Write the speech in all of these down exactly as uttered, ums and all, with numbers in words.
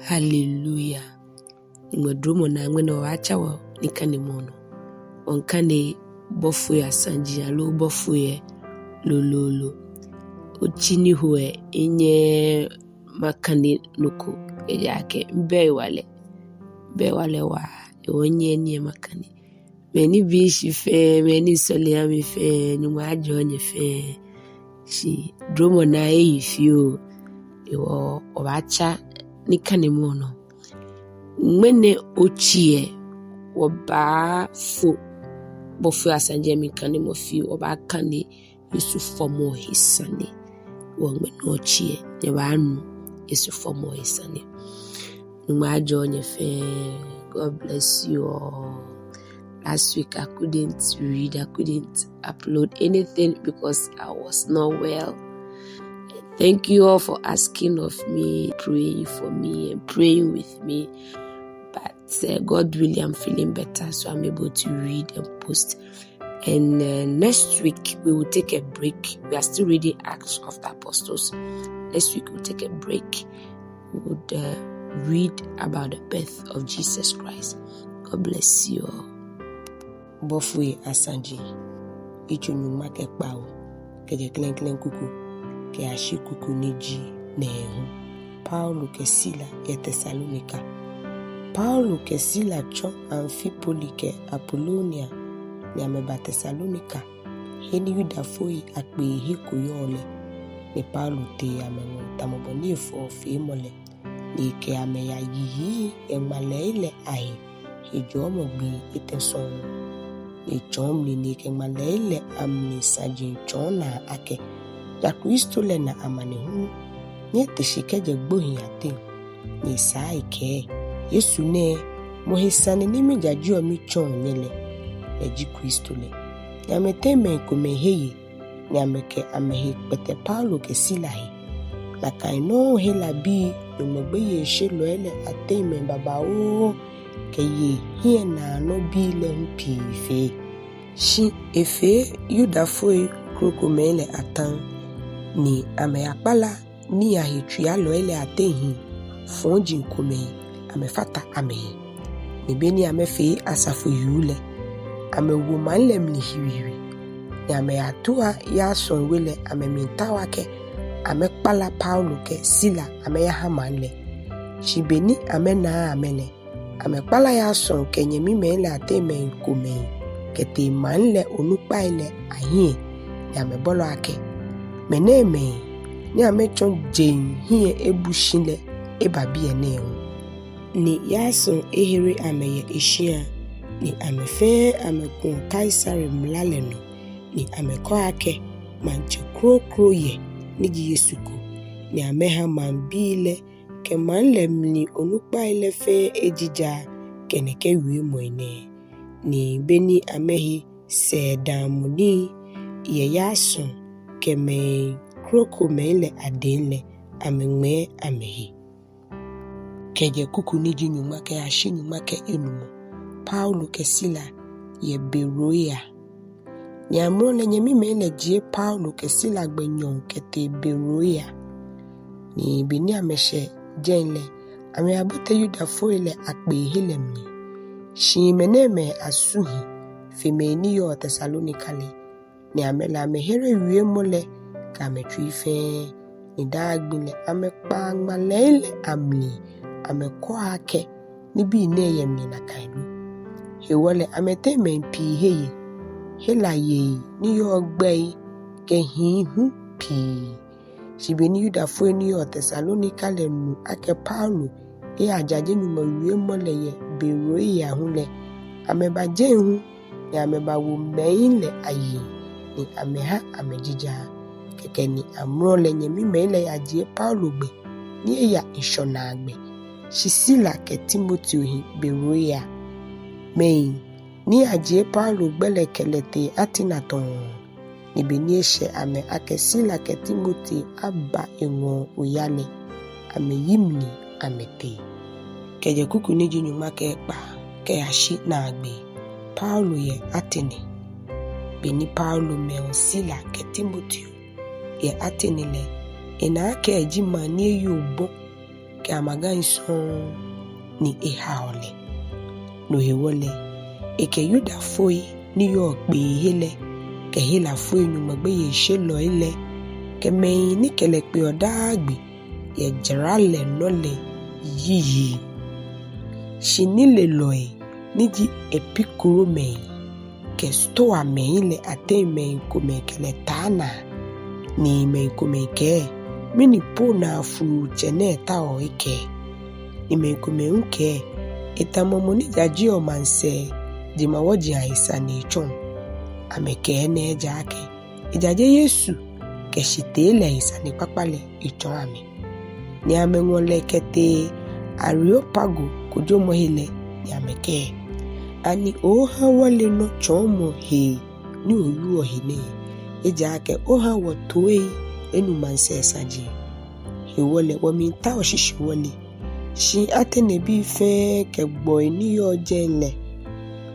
Hallelujah. Nyɔŋmɔ dromɔ naa ŋmɛnɛ wɔbaatsa wɔnikanemɔ nɔ. Wɔmiikane bɔfoi asaji aloo bɔfoi lɛ lolololo. Otsi ni ho lɛ, minyɛɛɛ makane nɔ ko, ejaakɛ mibɛ hewalɛ. Mibɛ hewalɛ waa, hewɔ minyɛɛɛ ni makane. Mɛi ni bi mishi fɛɛ, mɛi ni sɔle ha mi fɛɛ, Nyɔŋmɔ ajɔɔ nyɛ fɛɛ. Shi dromɔ naa ehi fioo. Hewɔ wɔbaatsa nikanemɔ nɔ. Ŋmɛnɛ otsi lɛ, wɔbaafo bɔfoi asaji lɛ mli kanemɔ fioo, wɔbaakane Yesu fɔmɔ he sane. Hewɔ ŋmɛnɛ otsi lɛ, nyɛbaanu Yesu fɔmɔ he sane. Nyɔŋmɔ ajɔɔ nyɛ fɛɛ. God bless you all. Last week I couldn't read, I couldn't upload anything because I was not well. Thank you all for asking of me, praying for me, and praying with me. But uh, God willing, I'm feeling better, so I'm able to read and post. And uh, next week, we will take a break. We are still reading Acts of the Apostles. Next week, we'll take a break. We would uh, read about the birth of Jesus Christ. God bless you all. Bɔfoi asaji, yitso nyɔŋma kɛ kpawo, kɛjɛ klɛŋklɛŋ kuku kɛyashi kuku ni ji nɛɛhu. Paulo kɛ Sila yɛ Tesalonika. Paulo kɛ Sila tsɔ Amfipoli kɛ Apolonia, ni amɛba Tesalonika, he ni Yudafoi akpeehe ko yɔɔ lɛ. Ni Paulo tee amɛŋɔɔ tamɔ bɔ ni efɔɔ feemɔ lɛ, ni ekɛ amɛ yayiyi yɛ ŋmalɛi lɛ ahe hejɔɔmɔ gbii etɛ sɔŋŋ. Ni etsɔɔ mli ni ekɛ ŋmalɛi lɛ amli saji tsɔɔ naa akɛ ja Kristo lɛ na amanehulu, ni ete shi kɛjɛ gbohii ateŋ. Ni esaa ekɛɛ: Yesu nɛɛ, mɔ he sane ni mijajeɔ mitsɔɔ nyɛ lɛ, lɛ ji Kristo lɛ. Ni amɛteŋ mɛi komɛi he ye, ni amɛkɛ amɛhe kpɛtɛ Paulo kɛ Sila he. Nakai nɔŋŋ Helabii Nyɔŋmɔ gbeyeishelɔi lɛ ateŋ mɛi babaoo kɛ yei hiɛnaanɔbii lɛ hu pii fee. Shi efee Yudafoi krokomɛi lɛ ataŋ, ni amɛyakpala niiahetsuilɔi lɛ ateŋ hii fɔji komɛi amɛfata amɛhe. Ni be ni amɛfee asafo yuu lɛ, amɛwo maŋ lɛ mli hirihiri, ni amɛyatua Yason we lɛ amɛmiitao akɛ amɛkpala Paulo kɛ Sila amɛyaha maŋ lɛ. Shi be ni amɛnaaa amɛ lɛ, amɛkpala Yason kɛ nyɛmimɛi lɛ ateŋ mɛi komɛi kɛtee maŋ lɛ onukpai lɛ ahiɛ, ni amɛbolɔ akɛ: Mɛnɛɛmɛi ni amɛtsɔ jeŋ hiɛ ebu shi lɛ eba biɛ nɛɛ hu. Ni Yason ehere amɛ yɛ eshia, ni amɛ fɛɛ amɛkuɔ Kaisare mla lɛ nɔ, ni amɛkɛɔ akɛ maŋtsɛ kroko yɛ ni ji Yesu ko, ni amɛha maŋbii lɛ kɛ maŋ lɛ mli onukpai lɛ fɛɛ ejija kɛ nɛkɛ wiemɔi nɛɛ. Ni be ni amɛhe sɛɛdaamɔ nii yɛ Yason kɛ mɛi krokomɛi lɛ adɛŋ lɛ, amɛŋmɛɛ amɛhe. Kɛjɛ kuku ni ji nyɔŋma kɛyashi nyɔŋma kɛ enumɔ. Paulo kɛ Sila yɛ Beroia. Ni amrɔ lɛ nyɛmimɛi lɛ jie Paulo kɛ Sila gbɛ nyɔɔŋ kɛtee Beroia. Ni be ni amɛshɛ jɛi lɛ, amɛyabote Yudafoi lɛ akpeehe lɛ mli. Shi mɛnɛɛmɛi asu hi fe mɛi ni yɔɔ Tesalonika lɛ, ni amɛ lɛ amɛhere wiemɔ lɛ kɛ amɛtsui fɛɛ, ni daa gbi lɛ amɛkpaa ŋmalɛi lɛ amli amɛkwɛa akɛ nibii nɛɛ yɛ mli nakai lo. Hewɔ lɛ amɛteŋ mɛi pii he ye, Hela yei ni yɔɔ gbɛi kɛ hii hu pii. Shi be ni Yudafoi ni yɔɔ Tesalonika lɛ nu akɛ Paulo eyajaje Nyɔŋmɔ wiemɔ lɛ yɛ Beroia hu lɛ, amɛba jɛi hu, ni amɛbawo mɛi lɛ ayiŋ, ni amɛha amɛjija. Kɛkɛ ni amrɔ lɛ nyɛmimɛi lɛ yajie Paulo gbɛ ni eya ŋshɔnaagbɛ, shi Sila kɛ Timoteo hi Beroia. Mɛi ni yajie Paulo gbɛ lɛ kɛ lɛ tee Atene tɔɔ. Ni be ni eshɛ amɛ akɛ Sila kɛ Timoteo aba eŋɔɔ oya lɛ, amɛyi mli amɛtee. Kɛjɛ kuku ni ji nyɔŋma kɛ ekpaa kɛyashi naagbee. Paulo yɛ Atene. Be ni Paulo mɛɔ Sila kɛ Timoteo yɛ Atene lɛ, ena akɛ eji maŋ ni eyi obɔ, kɛ amagai sɔŋŋ ni ehaoɔ lɛ. No hewɔ lɛ, ekɛ Yudafoi ni yɔɔ kpeehe lɛ kɛ Helafoi Nyɔŋmɔ gbeyeishelɔi lɛ kɛ mɛi ni kɛ lɛ kpeɔ daa gbi yɛ jara lɛ nɔ lɛ yiyi. Shi nilelɔi ni ji Epikuromɛi kɛ Stoamɛi lɛ ateŋ mɛi komɛi kɛ lɛ taa naa, ni mɛi komɛi kɛɛ, mɛni po naafuutsɛ nɛɛ taoɔ ekɛɛ? Ni mɛi komɛi hu kɛɛ, etamɔ mɔ ni jajeɔ maŋsɛɛ jemawɔji ahe sane etsɔɔ. Amɛkɛɛ enɛ ejaakɛ ejaje Yesu kɛ shitee lɛ he sanekpakpa lɛ etsɔɔ amɛ. Ni amɛŋɔ lɛ kɛtee Areopago kojomɔhe lɛ, ni amɛkɛɛ, ani ooha wɔle nɔtsɔɔmɔ hee ni owieɔ he nɛɛ? Ejaakɛ oha wɔtoii enu maŋsɛɛ saji. Hewɔ lɛ wɔmiitao shishi wɔle. Shi Atenebii fɛɛ kɛ gbɔi ni yɔɔ jɛi lɛ,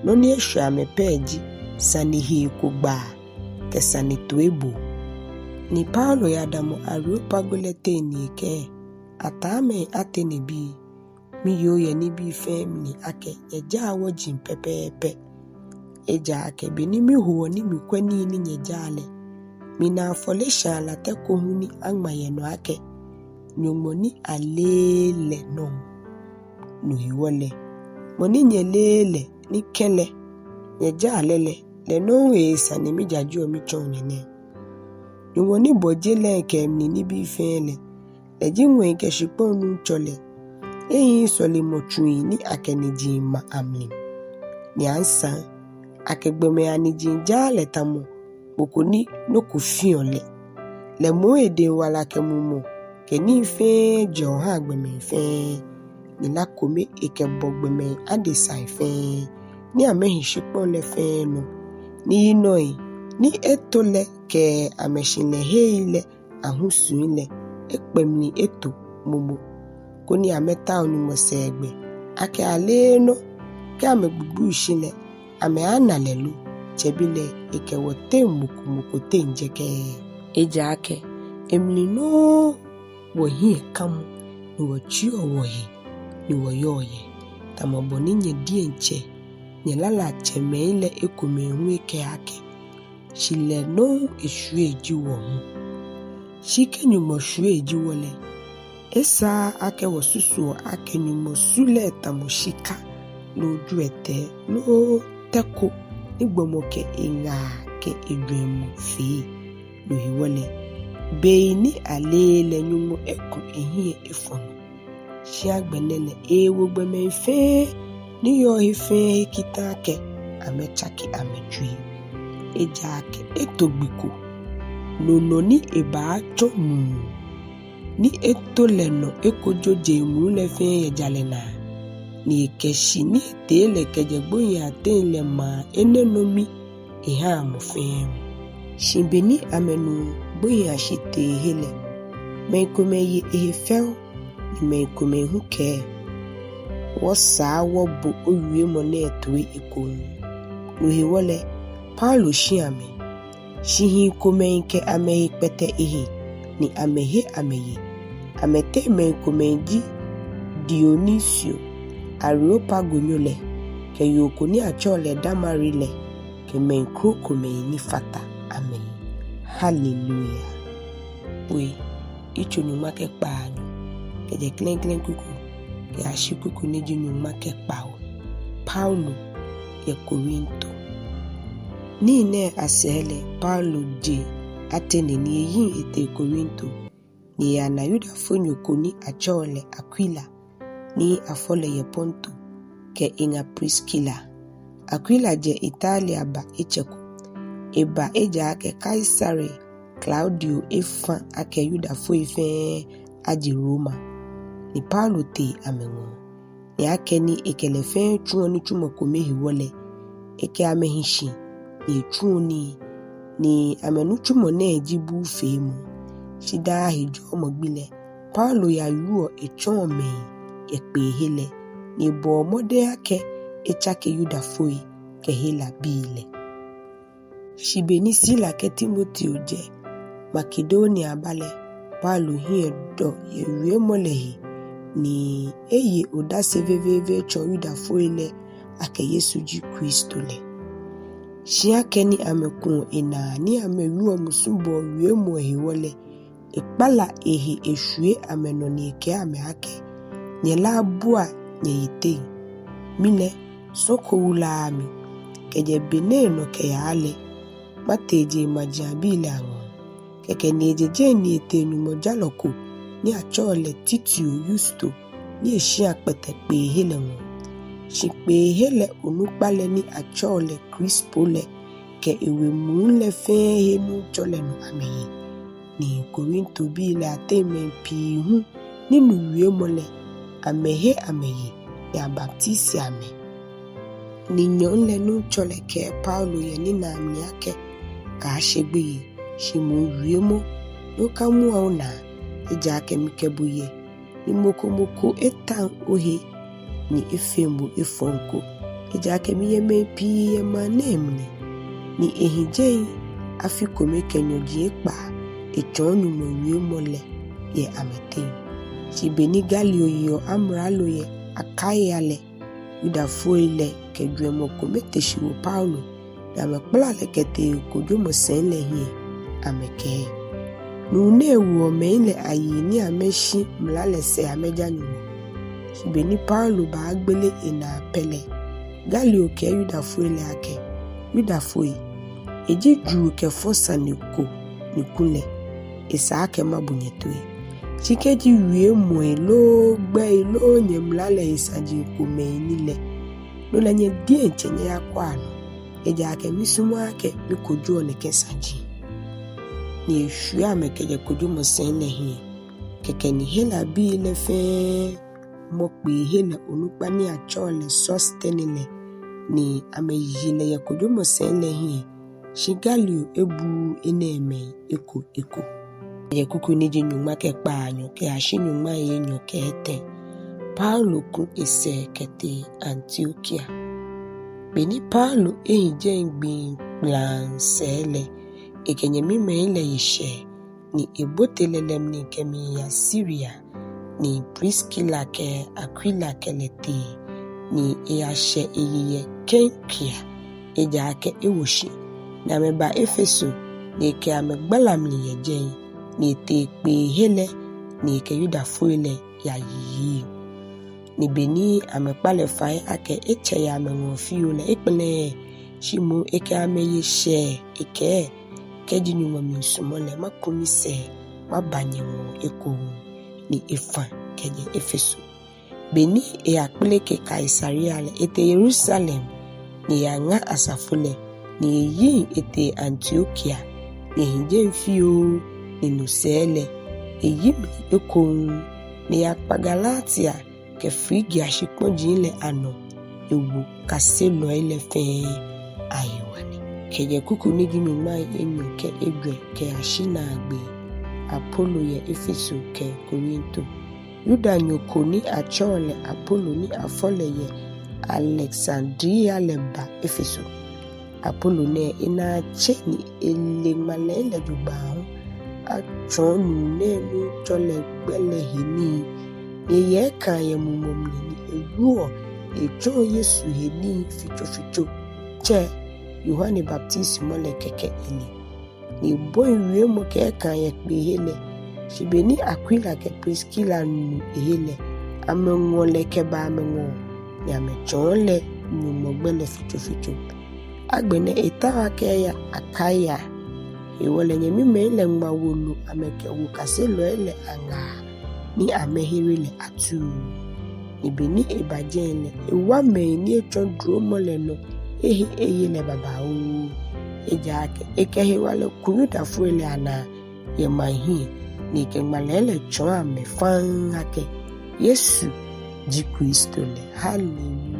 nɔ ni eshwɛ amɛ pɛ ji sane hee ko gbaa kɛ sane toiboo. Ni Paulo yadamɔ Areopago lɛ teŋ ni ekɛɛ, ataamɛi Atenebii, miyoo yɛ nibii fɛɛ mli akɛ nyɛjaa wɔji pɛpɛɛpɛ. Ejaakɛ beni mihoɔ ni mikwɛ nii ni nyɛjaa lɛ, mina afɔleshaa latɛ ko hu ni aŋma yɛ nɔ akɛ, Nyɔŋmɔ ni aleee lɛ nɔŋ. No hewɔ lɛ, mɔ ni nyɛleee lɛ ni kɛlɛ nyɛjaa lɛ lɛ, lɛ nɔŋŋ he sane mijajeɔ mitsɔɔ nyɛ nɛɛ. Nyɔŋmɔ ni bɔ je lɛ kɛ emli nibii fɛɛ lɛ, lɛ ji ŋwɛi kɛ shikpɔŋ Nuŋtsɔ lɛ. Ehiii sɔlemɔtsui ni akɛ niji ma amli. Ni asaŋ, akɛ gbɔmɛi aniji jaa lɛ tamɔ mɔ ko ni nɔ ko fiɔ lɛ. Lɛ moŋ edɛŋ wala kɛ mumɔ kɛ nii fɛɛ jɛɔ ha gbɔmɛi fɛɛ. Ni la kome ekɛbɔ gbɔmɛi adesai fɛɛ, ni amɛhi shikpɔŋ lɛ fɛɛ nɔ. Ni yinɔi ni eto lɛ kɛ amɛshihilɛhei lɛ ahusui lɛ ekpɛ mli eto momo, koni amɛtao Nyɔŋmɔ sɛɛgbɛ, akɛ aleenɔ kɛ amɛgbugbuu shi lɛ, amɛaana lɛ lo, tsɛbelɛ ekɛ wɔteŋ mɔ ko mɔ ko teŋ jɛkɛɛɛ. Ejaakɛ emli nɔŋŋ wɔhiɛ kamɔ, ni wɔtsiɔ wɔhe, ni wɔyɔɔ yɛ, tamɔ bɔ ni nyɛ diɛŋtsɛ nyɛlalatsɛmɛi lɛ ekomɛi hu ekɛɛ akɛ, shi lɛ nɔŋŋ eshwiei ji wɔ hu. Shi kɛ Nyɔŋmɔ shwiei ji wɔ lɛ, esaaa akɛ wɔsusuɔ akɛ Nyɔŋmɔ su lɛ tamɔ shika loo jwiɛtɛi loo tɛ ko ni gbɔmɔ kɛ eŋaa kɛ ejwɛŋmɔ fee. No hewɔ lɛ, bei ni aleee lɛ Nyɔŋmɔ eku ehiɛ efɔ nɔ. Shi agbɛnɛ lɛ eewo gbɔmɛi fɛɛ ni yɔɔ he fɛɛ he kita akɛ amɛtsake amɛtsui. Ejaakɛ eto gbi ko, no nɔ ni ebaatsɔ nuu ni eto lɛ nɔ ekojo jeŋ muu lɛ fɛɛ yɛ jalɛ naa, ni ekɛ shi ni etee lɛ kɛjɛ gbohii ateŋ lɛ maa enɛ nɔ mi ehaa mɔ fɛɛ mɔ. Shi beni amɛnu gbohii ashitee he lɛ, mɛi komɛi ye ehe fɛo, ni mɛi komɛi hu kɛɛ, wɔsaa wɔbo owiemɔ nɛɛ toi ekoŋŋ. No hewɔ lɛ, Paulo shi amɛ. Shi hii komɛi kɛ amɛhe kpɛtɛ ehe, ni amɛhe amɛye. Amɛteŋ mɛi komɛi ji Dionisio, Areopagonyo lɛ, kɛ yoo ko ni atsɛɔ lɛ Damari lɛ, kɛ mɛi krokomɛi ni fata amɛ. Haleluya. Kpoi, yitso nyɔŋma kɛ kpaanyɔ, kɛjɛ klɛŋklɛŋ kuku kɛyashi kuku ni ji nyɔŋma kɛ kpawo. Paulo yɛ Korinto. Nii nɛɛ asɛɛ lɛ, Paulo je Atene ni eyiŋ etee Korinto, ni eyana Yudafonyo ko ni atsɛɔ lɛ Akwila, ni afɔ lɛ yɛ Ponto, kɛ eŋa Priskila. Akwila jɛ Italia ba etsɛko. Eba ejaakɛ Kaisare Klaudio efa akɛ Yudafoi fɛɛ aje Roma. Ni Paulo tee amɛŋɔɔ. Ni akɛni ekɛ lɛ fɛɛ tsuɔ nitsumɔ kome hewɔ lɛ, ekɛ amɛ hi shi ni etsuɔ nii, ni amɛnitsumɔ nɛɛ ji buufeemɔ. Shi daa hejɔɔmɔ gbi lɛ, Paulo yawieɔ etsɔɔ mɛi yɛ kpeehe lɛ, ni ebɔɔ mɔdɛŋ akɛ etsake Yudafoi kɛ Helabii lɛ. Shi beni Sila kɛ Timoteo jɛ Makedonia ba lɛ, Paulo hiɛ dɔ yɛ wiemɔ lɛ he, ni eye odase veveeve etsɔɔ Yudafoi lɛ akɛ Yesu ji Kristo lɛ. Shi akɛni amɛkuɔ enaa ni amɛwieɔ musubɔɔ wiemɔi hewɔ lɛ, ekpala ehe eshwie amɛnɔ ni ekɛɛ amɛ akɛ, nyɛlabua nyɛyiteŋ. Mi lɛ, sɔ ko wulaaa mi. Kɛjɛ be nɛɛ nɔ kɛyaa lɛ, matee jeŋmajiaŋbii lɛ aŋɔɔ. Kɛkɛ ni eje jɛi ni etee Nyɔŋmɔ jalɔ ko ni atsɛɔ lɛ Titio Yusto ni eshia kpɛtɛ kpeehe lɛ ŋɔɔ. Shi kpeehe lɛ onukpa lɛ ni atsɛɔ lɛ Krispo lɛ kɛ ewe muu lɛ fɛɛ he Nuŋtsɔ lɛ nɔ amɛye. Ni Korintobii lɛ ateŋ mɛi pii hu ni nu wiemɔ lɛ, amɛhe amɛye ni abaptisi amɛ. Ni nyɔɔŋ lɛ Nuŋtsɔ lɛ kɛɛ Paulo yɛ ninaa mli akɛ, kaashe gbeyei, shi moŋ wiemɔ, ni okamua onaa, ejaakɛ mikɛ bo yɛ, ni mɔ ko mɔ ko etaŋ ohe ni efeŋ bo efɔŋ ko. Ejaakɛ miyɛ mɛi pii yɛ maŋ nɛɛ mli, ni ehi jɛi afi kome kɛ nyɔji ekpaa etsɔɔ Nyɔŋmɔ wiemɔ lɛ yɛ amɛteŋ. Shi beni Galio yeɔ amralo yɛ Akaia lɛ, Yudafoi lɛ kɛ jwɛŋmɔ kome te shi wo Paulo, ni amɛkpala lɛ kɛtee kojomɔ sɛi lɛ hiɛ amɛkɛɛ, nuu nɛɛ woɔ mɛi lɛ ayiŋ ni amɛshi mla lɛ sɛɛ amɛja Nyɔŋmɔ. Shi beni Paulo baagbele enaa pɛ lɛ, Galio kɛɛ Yudafoi lɛ akɛ, Yudafoi, eji juu kɛ fɔ sane ko ni kulɛ esa akɛ mabo nyɛ toi. Shi kɛji wiemɔi loo gbɛi loo nyɛmla lɛ he saji komɛi ni lɛ, no lɛ nyɛ diɛŋtsɛ nyɛyakwɛa nɔ, ejaakɛ misumɔɔɔ akɛ mikojoɔ nɛkɛ saji. Ni eshwie amɛ kɛjɛ kojomɔ sɛi lɛ hiɛ. Kɛkɛ ni Helabii lɛ fɛɛ mɔ kpeehe lɛ onukpa ni atsɛɔ lɛ Sostene lɛ, ni amɛye lɛ yɛ kojomɔ sɛi lɛ hiɛ. Shi Galio ebuuu enɛɛmɛi eko eko. Yɛ kuku ni ji nyɔŋma kɛ kpaanyɔ kɛyashi nyɔŋmai enyɔ kɛ etɛ. Paulo ku esɛɛ kɛtee Antiokia. Beni Paulo ehi jɛi gbii kplaŋ sɛɛ lɛ, ekɛ nyɛmimɛi lɛ ye shɛɛ, ni ebote lɛlɛ mli kɛmiiya Siria, ni Priskila kɛ Akwila kɛ lɛ tee, ni eyashɛ eyi yɛ Kenkrea, ejaakɛ ewo shi. Ni amɛba Efeso, ni ekɛ amɛ gbala mli yɛ jɛi, ni etee kpeehe lɛ, ni ekɛ Yudafoi lɛ yayiyi. Ni beni amɛkpa lɛ fai akɛ etsɛ yɛ amɛŋɔɔ fioo lɛ, ekpɛlɛɛɛ, shi moŋ ekɛ amɛ ye shɛɛ, ekɛɛ, kɛji Nyɔŋmɔ miisumɔ lɛ, maku misɛɛ maba nyɛŋɔɔ ekoŋŋ. Ni efã kɛjɛ Efeso. Beni eyakpeleke Kaisarea lɛ, etee Yerusalem, ni eyaŋa asafo lɛ, ni eyiŋ etee Antiokia, ni ehi jɛi fioo, ni no sɛɛ lɛ, eyi mli ekoŋŋ, ni eyakpa Galatia kɛ Frigia shikpɔji lɛ anɔ, ewo kaselɔi lɛ fɛɛ ahewalɛ. Kɛjɛ kuku ni ji nyɔŋmai enyɔ kɛ ejwɛ kɛyashi naagbee. Apolo yɛ Efeso kɛ Korinto. Yudanyo ko ni atsɛɔ lɛ Apolo ni afɔ lɛ yɛ Aleksandria lɛ ba Efeso. Apolo nɛɛ enaa tse ni ele ŋmalɛi lɛ jogbaŋŋ hu. Atsɔɔ nuu nɛɛ Nuŋtsɔ lɛ gbɛ lɛ he nii, ni eyɛ ekãa yɛ mumɔ mli ni ewieɔ ni etsɔɔ Yesu he nii fitsofitso. Tsɛ Yohane baptisimɔ lɛ kɛkɛ ele. Ni ebɔi wiemɔ kɛ ekãa yɛ kpeehe lɛ. Shi beni Akwila kɛ Priskila nu ehe lɛ, amɛŋɔ lɛ kɛba amɛŋɔɔ, ni amɛtsɔɔ lɛ Nyɔŋmɔ gbɛ lɛ fitsofitso. Agbɛnɛ etao akɛ eya Akaia. Hewɔ lɛ nyɛmimɛi lɛ ŋma wolo amɛkɛwo kaselɔi lɛ aŋaa ni amɛhere lɛ atuu. Ni beni eba jɛi lɛ, ewa mɛi ni etsɔ dromɔ lɛ nɔ ehe eye lɛ babaoo. Ejaakɛ ekɛ hewalɛ ku Yudafoi lɛ anaa yɛ maŋ hiɛ, ni ekɛ ŋmalɛi lɛ tsɔɔ amɛ faŋŋ akɛ Yesu ji Kristo lɛ. Hallelujah.